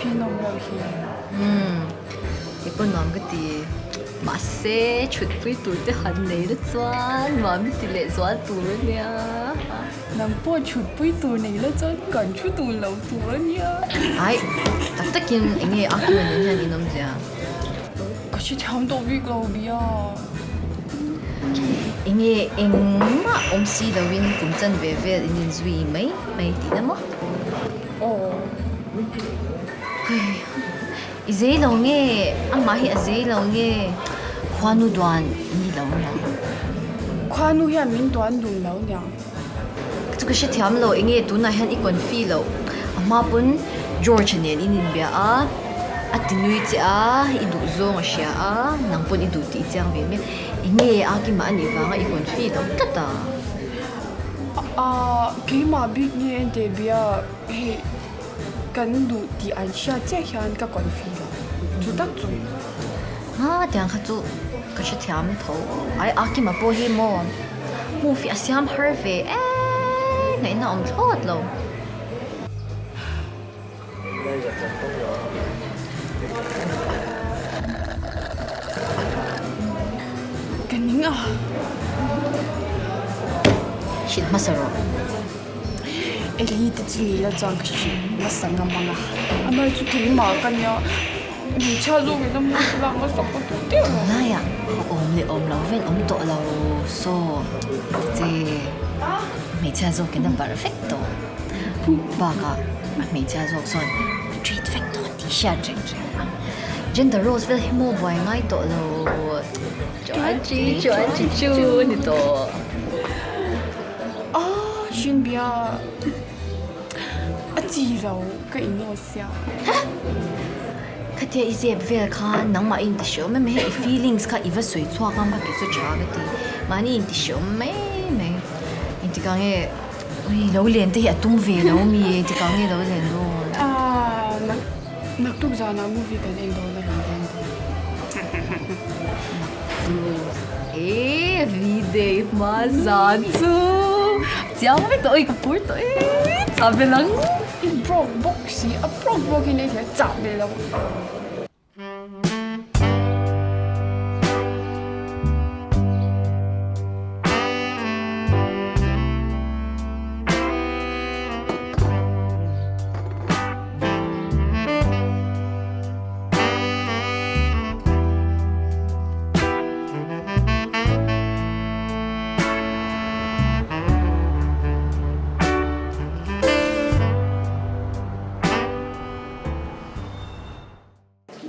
Phian awm reuh hi. Umm, keipawh nuam ka ti. Mahse, chhutpui tur te han nei la chuan nuam i ti leh zual tur a nia. Nang pawh chhutpui tur nei la chuan kan thu dun lo tur a nia. Aih, tak takin eng nge a kima nen hian in awmzia? Ka hrethiam tawh bik lo bia. Eng nge engmah awm si loin kum chan ve vel in inzui mai mai tihna maw? Aw. Hei, i zei lo nge? Amah hi a zei lo nge? Khuanu duan ni lo niang. Khuanu hian min duan dun lo niang. Chu ka hrethiam lo, enge tunah hian i confi loh. A hma pawn George nen in inbia a, a ti nui che a, i duh zawng a hria a, nang pawn i duh tih i chiang ve mai. Enge a kimah a nih vanga i confi lo tlat a? Aaa, keimah bik nge ente bia hei kan duh tih an hriat chiah hian ka confi lo. Chu tak chu. Aa tiang kha chu ka hrethiam tho. Ai a kima pawh hi maw movie a siam har ve eee ngaihna awm thlawt lo. Ka ning a. Hrilh hmasa rawh. Eli te chu ni la chuan ka hrilh hmasa ngam ang a. Amah chu keimah ka nia. Hmeichhia zawkin a hmuh chu lak hmasak ka duh deuh lo. Tunlaiah awm leh awm lo vel awm tawh lo saw che hmeichhia zawkin a barh vek tawh. Bakah a hmeichhia zawk sawn treat vek tawh tih hriat reng reng a. Gender roles vel hi maw buai ngai tawh lo. Chuan chi chuan chi chu ni tawh. Ah Shinbia a chi lo ka inawt sia. Hah! Khatia i zep vel kha nangmah i inti hreawm em hei i feelings kha i va sawi chhuak a kei chu tha ka ti. Mahni inti hreawm mai mai. Engtikah nge ui lo len te hi a tum ve lo mi engtikah nge lo len dawn? Ah nak naktuk zanah movie kan en dawn a rawn leng dawn. Naktuk e V-day hma zan chu chiang vek tawh oi ka phur tawh e chah vel ang. I broke bawk si a broke bawk in ei hian chah ve lo.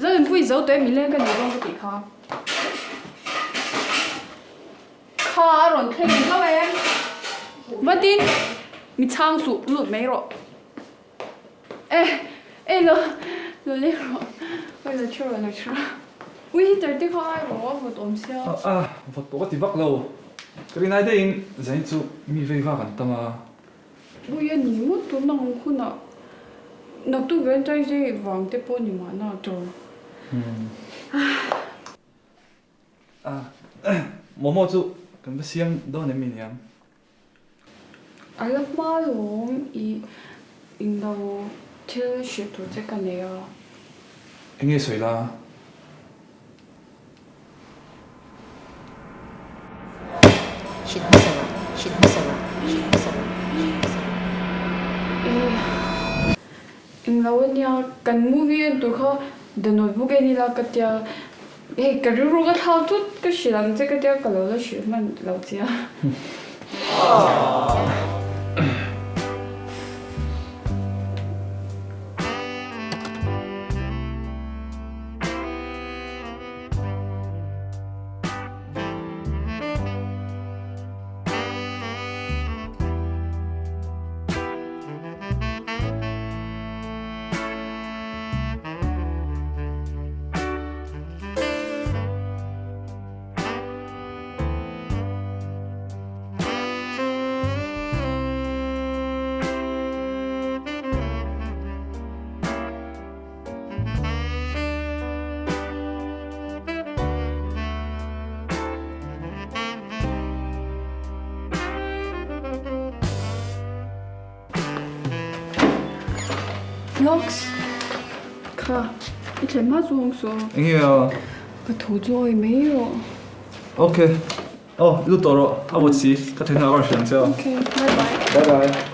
Zalunpui zo tawh em mileng ka nih dawn ka tih kha. Kha a rawn thleng eng hlauh em? Vatin mi chhang suh lut mai rawh. E e lo lo leng rawh. Oi lo thu rawh lo thu rawh. Ui heater te kha ai rawh a vawt awm sia. A vawt pawh ka ti vak lo. Ka rinai daihin zain chu mi vei vak an tam a. Ui a ni ngawt tun ang hunah naktuk Valentine's Day vang te pawh ni mahna tur. Momo chu kan va siam dawn em mi niang? A la hma lawm i inlo thil hrilh tur che ka nei a. Enge sawi la? Hrilh hmasa rawh, hrilh hmasa rawh, hrilh hmasa rawh, hrilh hmasa rawh. Eh, englo ania, kan movie en tur kha The Notebook en ila ka tia, hei ka rilru ka thlak thut ka hrilh ang che ka tia ka lo la hrilh hman lo che a. Lux. Kha, i thlen hma chu hawng suh. Enge a? Ka thu chu awi mai rawh. Ok. Aw, i lut tawh rawh. A vawt si, ka thlen hunah ka rawn hriam che a. Ok, bye bye. Bye bye.